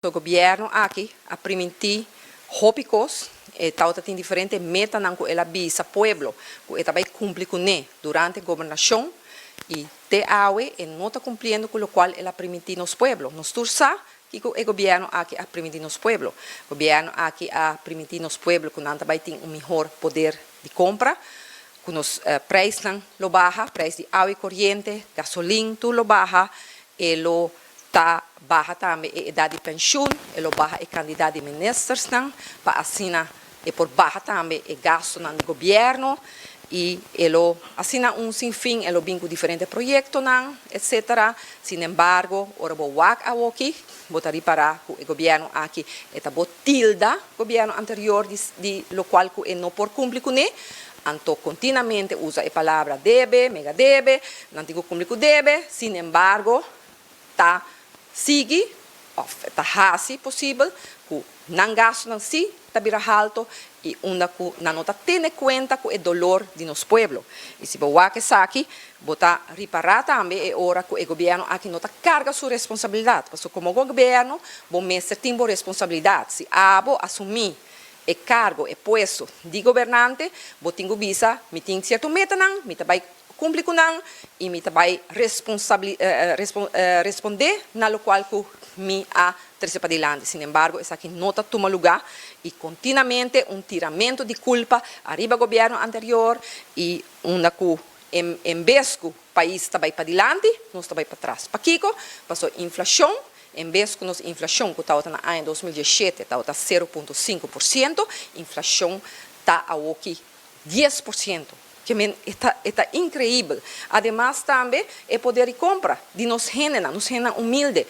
E gobierno aki a priminti hopi cos, e tawata tin diferente metanan cu el a bisa pueblo cu e ta bay cumpli cune durante gobernacion y te awe e no ta cumpliendo cu locual el a priminti nos pueblo. Nos tur sa kico e gobierno aki a priminti nos pueblo. Gobierno aki a priminti nos pueblo cu nan ta bay tin un mihor poder di compra, cu nos prijsnan lo baha, prijs di awa y coriente, gasolin tur lo baha, e lo ta baha tambe e edat di penshun, e lo baha e kandidat di ministersnan pa asina e por baha tambe e gastunan di gobièrnu i e lo asina un sin fin e lo bin ku diferente proyektonan etsetera. Sinembargo ora bo wak awoki bo ta ripará ku e gobièrnu aki e ta bo tilda gobièrnu anterior di di lokual ku e no por kumpli kuné. Anto kontinamente usa e palabra debe, mega debe, nan tin ku kumpli ku debe, sinembargo ta sigui òf ta hasi posibel ku nan gastunan sí ta bira halto i unda ku nan no ta tene kuenta ku e dolor di nos pueblo. I si bo wak esaki, bo ta ripará tambe e ora ku e gobièrnu aki no ta karga su responsabilidat, pasobra komo gobièrnu bo mester tin bo responsabilidat. Si abo asumí e kargo, e puesto di gobernante, bo tin ku bisa, mi tin sierto metanan, mi ta bai kumpli ku nan i mi ta bai respondé na lokual ku mi a trese padilanti. Sinembargo, esaki no ta tuma lugá i kontinamente un tiramentu di kulpa ariba gobièrnu anterior i unda ku en bes ku pais ta bai padilanti, nos ta bai patras. Pakiko? Pasobra inflashon. En bes ku nos inflashon ku tabata na aña 2017 tabata 0.5%, inflashon ta awoki 10%. Ke men e ta inkreibel. Ademas tambe e poder di kompra di nos hendenan, nos hendenan humilde.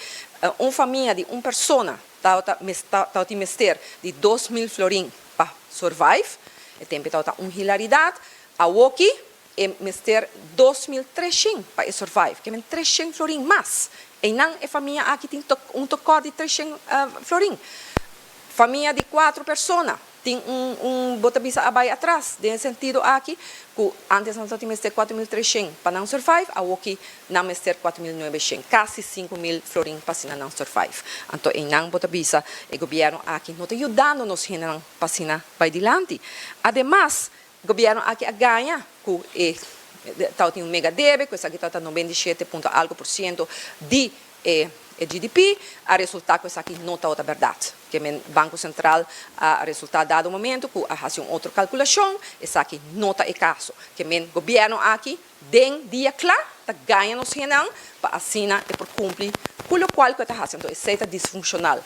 Un famia di un persona tabata mester di 2000 florin pa survive. E tempu tabata un hilaridat. Awoki e mester 2300 pa e survive. Ke men 300 florin mas. I nan e famia aki tin un tekort di 300 florin. Famia di kuater persona tin un bo ta bisa a bai atras. Den sentido aki, ku antes nan tabatin mester 4300 pa nan survive, awoki nan mester 4900, kasi 5000 florin pa asina nan survive. Anto einan bo ta bisa e gobièrnu aki no ta yudando nos hendenan pa asina bai dilanti. Ademas, gobièrnu aki a gaña ku e tabatin un mega debe, ku esaki tabata 97 punto algu por siento di e GDP, a resultá ku esaki no tabata bèrdat. Ke men Banko Sentral a resultá dado momento ku a hasi un otro kalkulashon, esaki no ta e kaso. Ke men gobièrnu aki den dia kla ta gaña nos hendenan pa asina e por kumpli ku lokual ku e ta hasi. Anto esei ta disfunshonal.